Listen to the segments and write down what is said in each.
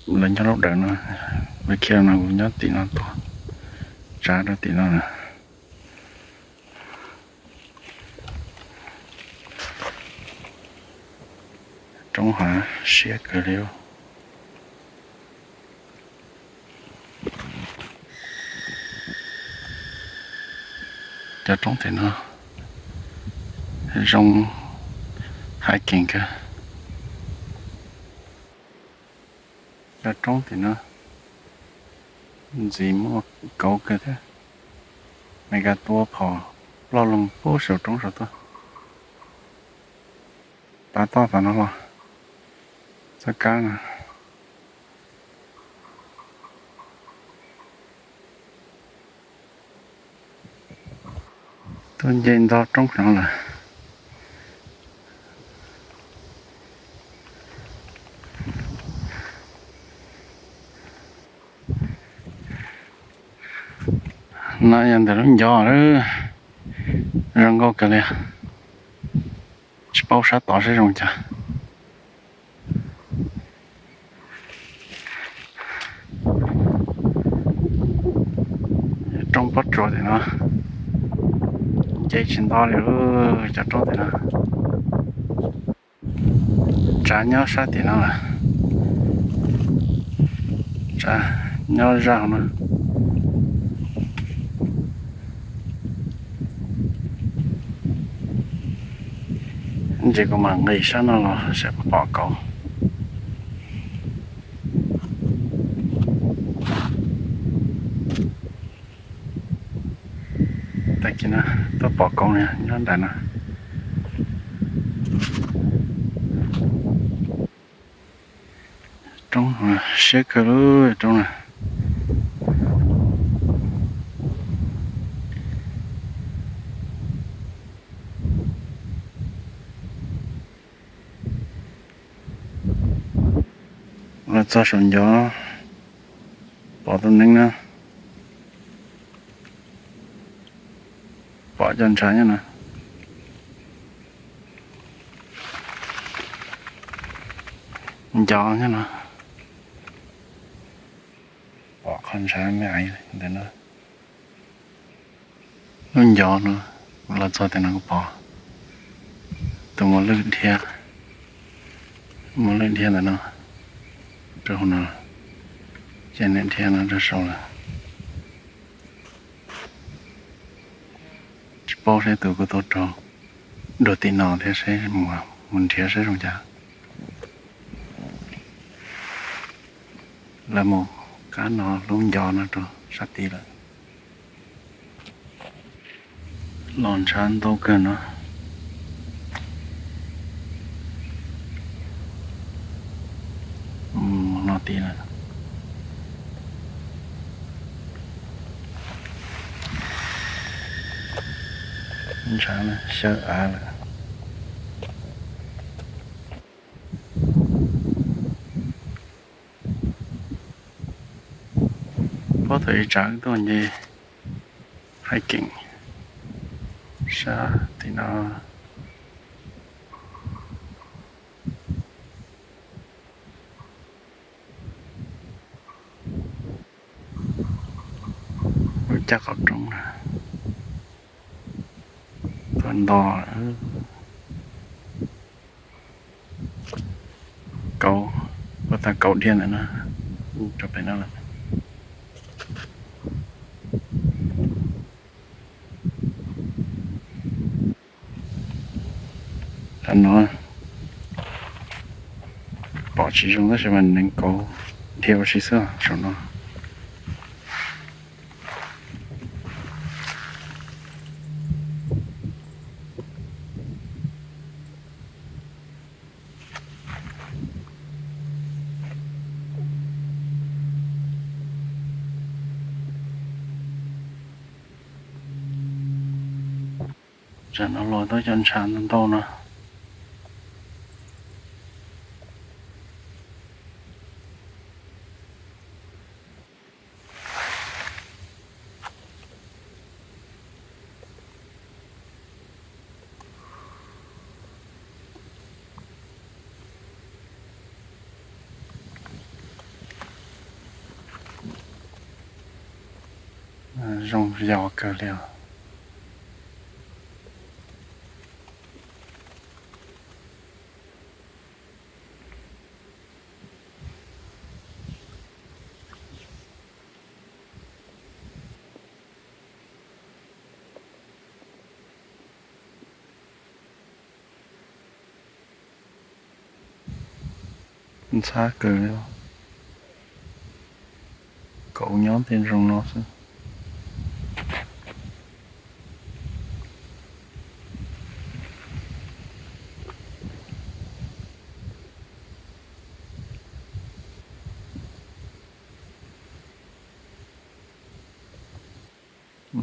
Lawv nyob lub dawm no, lawv khiav no kuv nyob tim no tuaj, tsav rau tim no na. Roob hav siab kawg li. Cov roob tim no zoo hiking kawg. Cov roob tim no ntxim muaj kauv kawg thiab. Mes kas tua phom ploj loo puag saum roob saum tuaj. Tav toj tom no los txoj kab no. Tuaj nce ntog roob no lawm. No yog ntawm lub ncov, zoo nkauj kawg li. Tsis paub sab tod seb zoo cas. Roob pob tsuas tim no, nce tsis nto li cov roob tim no. Tsav nyob sab tim no lawm. Tsav nyob zaj hauv no. Ntsis kuv mam nqis sab no los saib puas pom kauv. Tag kis no tuaj pom kauv nyob nram no. Roob siab kawg lub roob na. Los txog saum ncov pom tus neeg na, pom cov ntshav nyob no. Ncov nyob no, pom qhov ntshav me aiv ntawm no. Lub ncov no, los txog tim no kuv pom tus muaj lwj dhia, muaj lwj dhia ntawm no rau hauv no, ces niam dhia no rau saud lawm. Tsis paub seb tus kuv tuaj raug dua tim no thiab seb mus nrhiav seb zoo cas. Lawv mus qab no lub ncov no rau sab tid lawm. Los ntshav ntau kawg no. Mus no tid lawm. Ntshav xyaw av lawm. Puag thaum ib tsam wb tuaj nce hiking sab tim no. Lub caj qaum roob na, tuaj nto kauv, puab tag kauv dhia ntawm no, rau pem no lawm. Thaum no pom tsis zoo tab sis mas neev kauv dhia ua si xwb saum no. Tsam no los tau cov ntshav ntau ntau no. Zoo yos kawg li os. Ntxhab kawg li, kauv nyob tej nroog no xwb.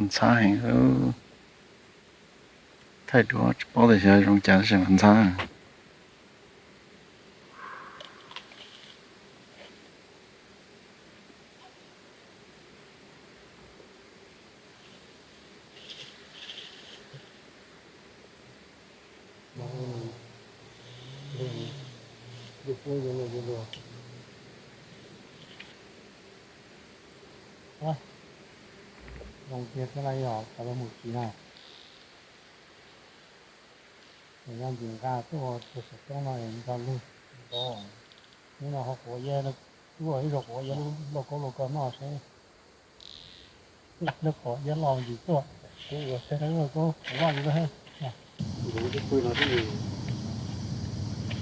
Ntxhab heev. Thaij duab tsis paub tias xyov zoo cas tab sis mas ntxhab. Zoo tiag thiab na, yog cov lawv mus tsis na. Yog ntxim nqa tuaj ua tus xov tooj no es nrog lwg, hnub no ho quav iab, tuaj ib zaug quav iab lauj kaub lauj kaw noj seb. Lawv quav iab loj ntsis tuaj, kuv ua seb lauj kaub quav loj li lawm.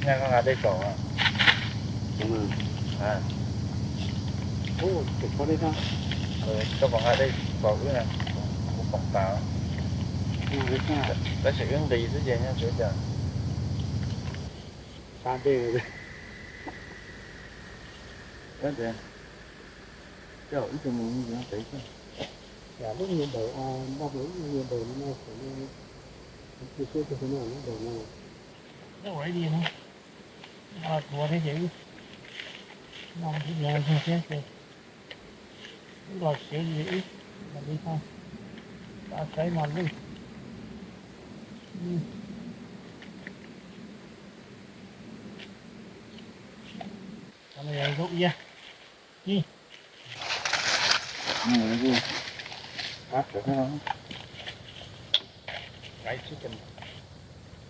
Nyaj koj nqa dej tsom. Koj puas nqa dej tsom wb na? Kuv pom tas. Tab sis wb nqis xwb ces nyaj tsis ua cas. Sab dej. Wb tus mus pem xwb. Yam lub nyuag dawm, npaj tus lub nyuag dawm no, kuv tsis siab tias nyob dawm no. Lub already no, tuav thiab ces wb no thiab ces wb los siav li wb, los li tau, tau saib mas lwj. Cov no yog zaub iab. Ib, kab tawv thiab no.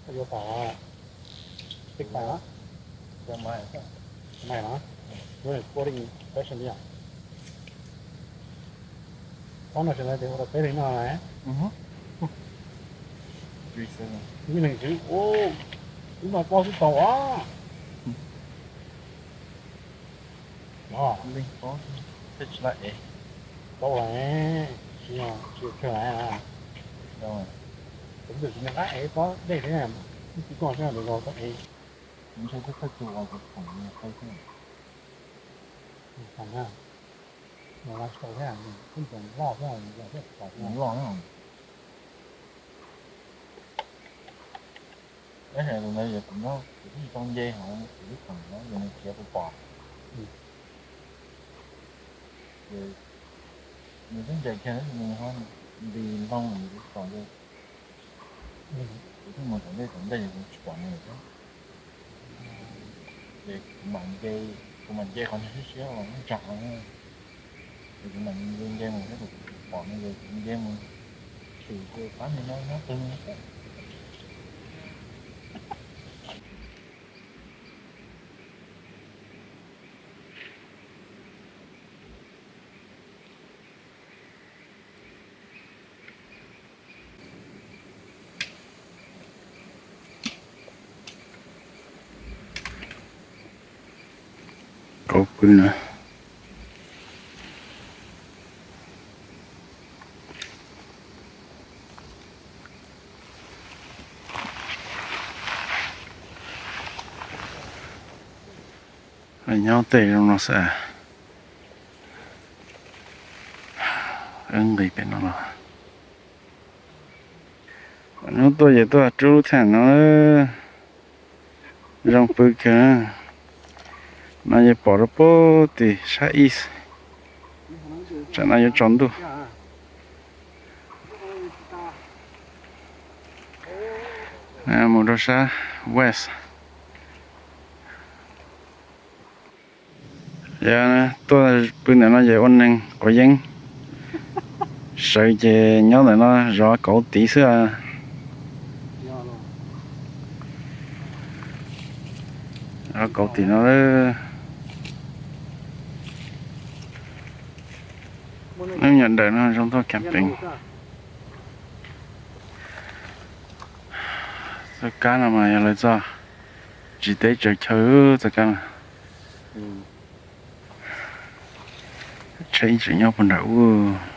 Koj yuav pom, pib pom los? Pom mas, pom mas los? Yuav pom li peb sawv li os. Pob no sawv daws tias ua rau peb li no na. Ib leeg xwb, ub, ub no pob xwb tau os. Tsis laj ev. Tau lawm, tsis tsis tsawg lawm. Kuv twb tsis nco qab ev pob dej thiab, ib tsis koj seb lawv los tau ev. Ntshe twb thawj tug uas kuv pom nws qhia xwb. Nws laj sau thiab, nws kuj ntxoov loj thiab, nws yog thiab pom nws loj na. Tab sis tus ntawd yog kuv nyob kuv twb tsis tau nce hauv kuv lub theem no yog nws khiav kuv pom. Ces nws twb ncaim kiag nws ho nti ntoo kuv pom ces kuv thiaj mus tom ntej tom ntej ces kuv tsis pom nws thiab. Ces kuv mam nce, kuv mam nce qhov nws siab siab uas nws ntsaum no. Ces kuv mam nce nce mus thiab kuv pom nws ces kuv nce mus xwb ces pab nws nyob nyob twg no xwb. Kauv pw na. Nyob tej zoo no xwb. Wb nqis pem no los. Hnub tuaj ces tuaj rub thiab no. Zoo pw kawg. No yog pom rau puag tim sab east. Tsam no yuav tsaus ntuj. Mus rau sab west. Yog tuaj pw ntawm no ces ua neeg quav yeeb. Sawv ces nyob ntawm no zov kauv tid xwb. Zov kauv tim no. Lub nyuam dawm no zoo nkauj kawg pem. Txoj kab no mas yog lawv txoj tsis teb tsaws chaw txoj kab no. Tsheb tseem nyob puag nram ub.